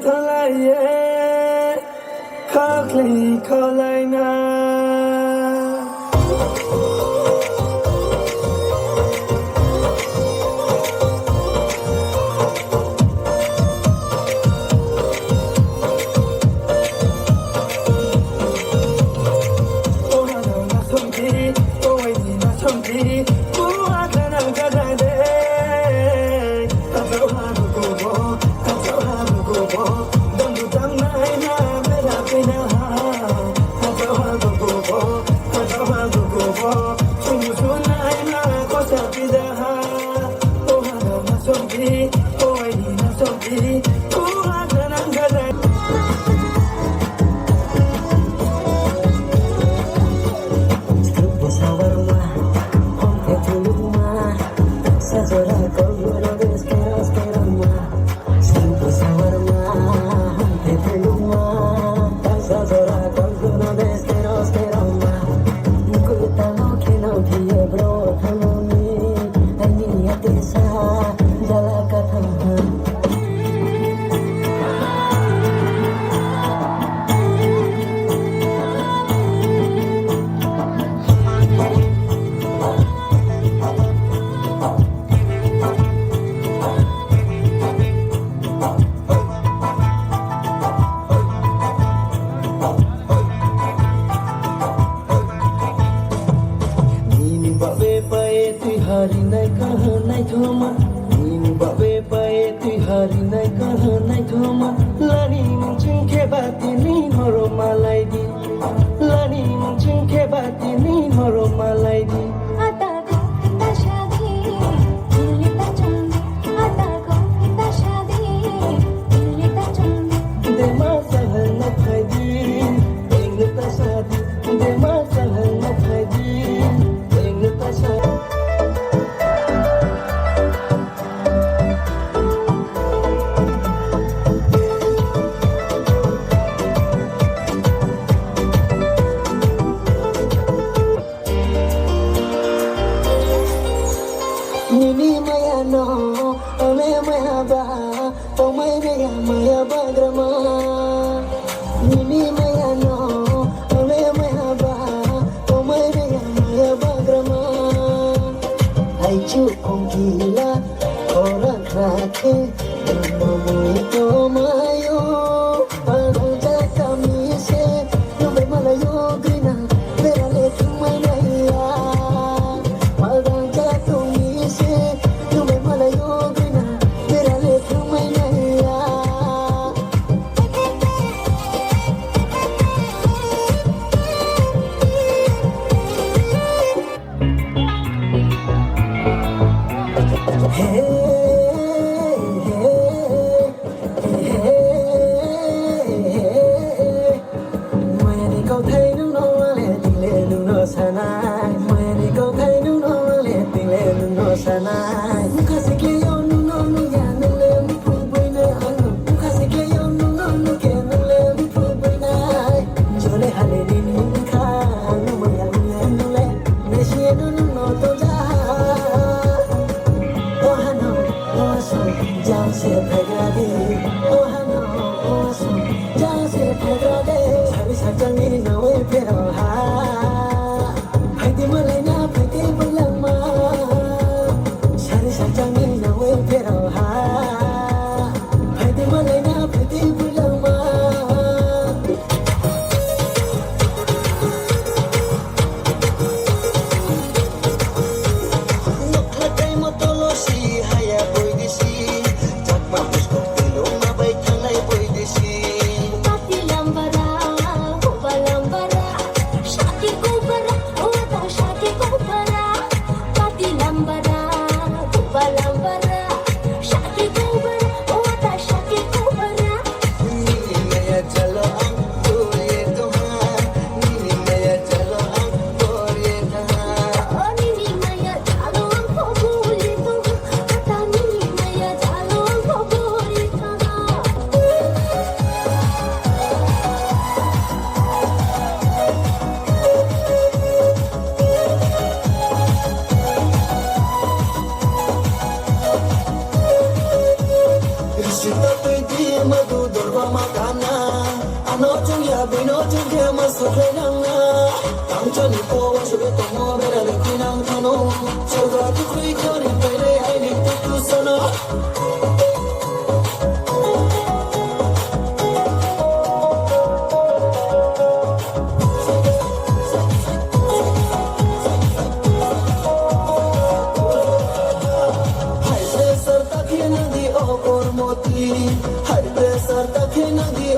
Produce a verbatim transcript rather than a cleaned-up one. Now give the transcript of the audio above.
Khalaiye, khakli khalaina. Nini babe pae twi hari nai kaha nai thoma. Nini babe pae twi hari nai kaha nai thoma. Lani mungching khe ba tini horo malai di. Lani mungching khe ba tini horo malai di. Ata ko ta shadi, chuli ta chandi. Ata ko ta shadi, chuli ta chandi. Dema sahal na khai di, deng ta shadi. Dema sahal na khai di, deng ta shadi. Nini maya no, ame maya ba, tomai maya maya bagrama. Nini maya no, ame maya ba, tomai maya maya bagrama. Aichu kongkila, korak rakhe, mamui tomayo, padang jaka mise. No chwngya bino chwngkhe ma sukhlai nangna. Tangchani power sube tongo berale khinang thano. Chwrwba tukrwi khori painai aini tutu sono. High pressure ta khe nang di o Kormoti. High pressure ta khe nang di